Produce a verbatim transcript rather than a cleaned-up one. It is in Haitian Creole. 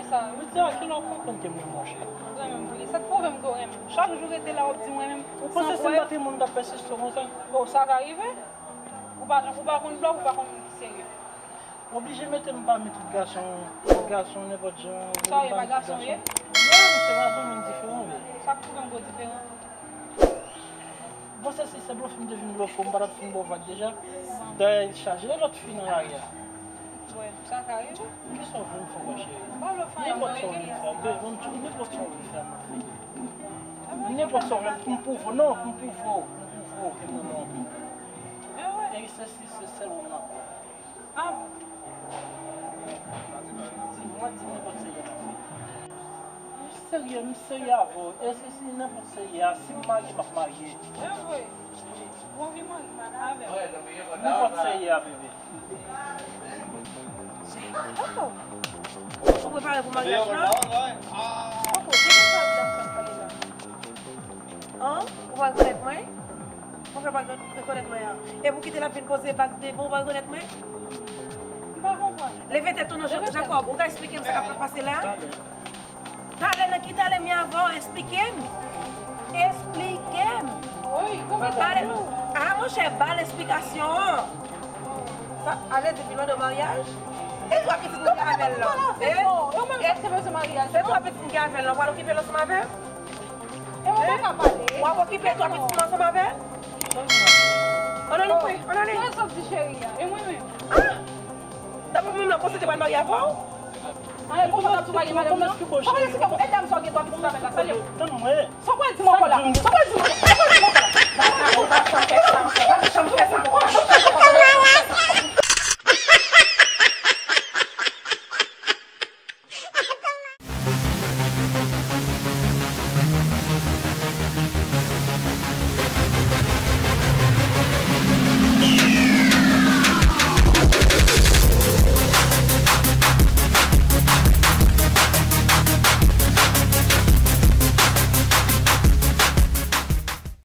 Sa, Lydia, kilè w konprann ke m renmen w, cheri? Ou renmen m vre. Sa k pwouve m ke w renmen m? Chak jou rete la, w ap di m renmen m. Ou panse si m pa t renmen w, m t ap pèsiste konsa? O, sa ka rive. Ou pa, ou pa konn blòf, ou pa konn moun ki serye. Ou oblije mete m pami tout gason, tout gason nenpòt jan. Sa w ye, pa gason w ye? Non, se pa zanmi m diferan, wi. Sa k pwouve m ke w diferan? Bon, se si se blòf m te vin blòfe w, m pa t ap fin ba w vag deja. Dayè, chaje lòt fi nan lari a. Wè, sa ka rive. Kisa w vle m fè w, cheri? M pa vle w fè anyen, non, e genlè. Nenpòt sa w vle m fè, baby, m di w, nenpòt sa w vle m fè, m pwouve w, non, m pwouve w, m pwouve w ke mwen renmen w. E se si se sèl ou m ap pran. Ah bon? Di, mwen di nenpòt serye m ap fè. M serye, m serye avè w. E se si nenpòt serye a, si m marye, m ap marye. E vre. Ou anvi marye avè m? Nenpòt serye a, bebe. Oh. Ou prepare pou maryaj la? Poko, de ki sa w ap pale la? An? Ou pa rekonèt mwen? Poukisa w pa rekonèt mwen an? E pou kite l ap vin poze bag devan, ou pa rekonèt mwen? M pa konprann. Leve tèt ou non, Jacob. Ou ka eksplike m sa k ap pase la? Talè nan ki talè m ye avè w? Eksplike m. Eksplike m. Wi, kòman sa? Talè. Ah, monchè, ba l eksplikasyon an. Sa, ale di pi lwen de maryaj? E twa pitit m gen avè l lan? E twa pitit m gen avè l lan, w al okipe l ansanm avè l? W ap okipe twa pitit m ansanm avè l? Ann ale, wi, ann ale. Sa w di cheri a? E mwen menm? Ah! Daprè mwen menm nan, panse te pral marye avè w? Ann ale, kòman w ap tou marye madanm nan? Sa w pral eksplike m? E dam sa w gen twa pitit avè l la, sa l ye? Tann mwen. Sa w pral di m ankò la? Sa w pral di m ankò la? Sa w pral di m ankò la?